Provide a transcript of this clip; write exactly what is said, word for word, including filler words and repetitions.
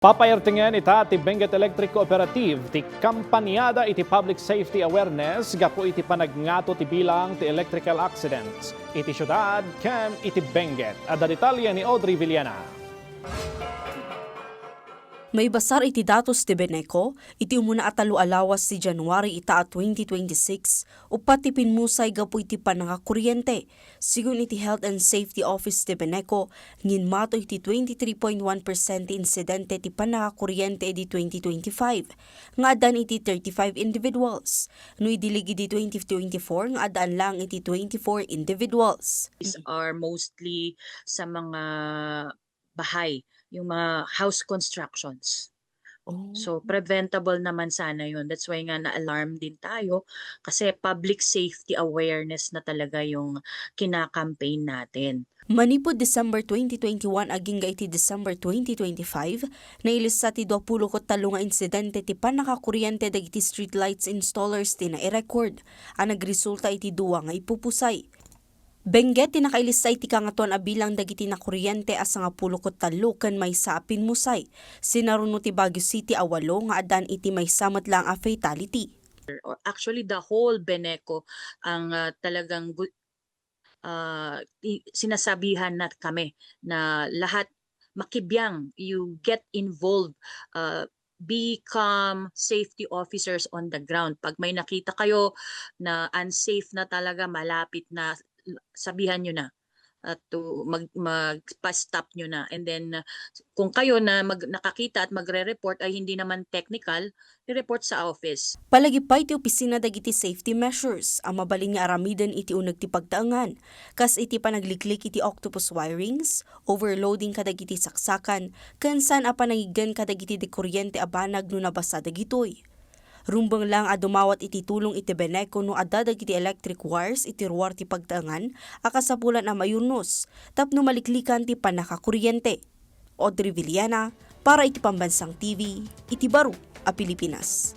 Papairtengen ita ti Benguet Electric Cooperative ti kampaniada iti public safety awareness gapu iti panagngato ti bilang ti electrical accidents iti siudad ken iti Benguet. Adda detalye ni Audrey Villena. Maibasar iti datos ti Beneco, iti umuna a tallo a lawas ti January ita a twenty twenty-six, uppat ti pinmusay gapu iti pannakakuriente. Sigun iti Health and Safety Office ti Beneco, nginmato iti twenty-three point one percent ti insidente ti pannakakuriente idi twenty twenty-five, nga addan iti thirty-five individuals. No idilig idi twenty twenty-four, nga addaan lang iti twenty-four individuals. These are mostly sa mga bahay, yung mga house constructions. Oh. So, preventable naman sana yun. That's why nga na-alarm din tayo kasi public safety awareness na talaga yung kinakampaign natin. Manipud December twenty twenty-one agingga iti December twenty twenty-five, nailista ti duapulo ket tallo nga insidente ti pannakakuriente dagiti streetlights installers ti nairecord a nagresulta iti dua nga ipupusay. Benguet ti nakailista iti kangatoan a bilang dagiti nakuriente a sangapulo ket tallo ken maysa a pinmusay. Sinaruno ti Baguio City a walo nga addan iti maysa met laeng a fatality. Or actually, the whole Beneco ang, ah, talagang gu-, ah, i-, sinasabihan na kami na lahat makibiang, you get involved, ah, become safety officers on the ground. Pag may nakita kayo na unsafe na talaga, malapit na, sabihan nyo na at to mag-, magpa-stop nyo na. And then, uh, kung kayo na mag-, nakakita at magre-report ay hindi naman technical, i-report sa office. Palagi pay ti opisina dagiti safety measures a mabalin nga aramiden iti uneg ti pagtaengan, kas iti panagliklik iti octopus wirings, overloading kadagiti saksakan, ken saan a panangiggen kadagiti dekuriente a banag no nabasa dagitoy. Rumbeng lang a dumawat iti tulong iti Beneco no adda dagiti electric wires iti ruar ti pagtaengan a kasapulan a mayurnos tapno maliklikan ti pannakakuriente. Audrey Villena para iti Pambansang T V iti baro a Pilipinas.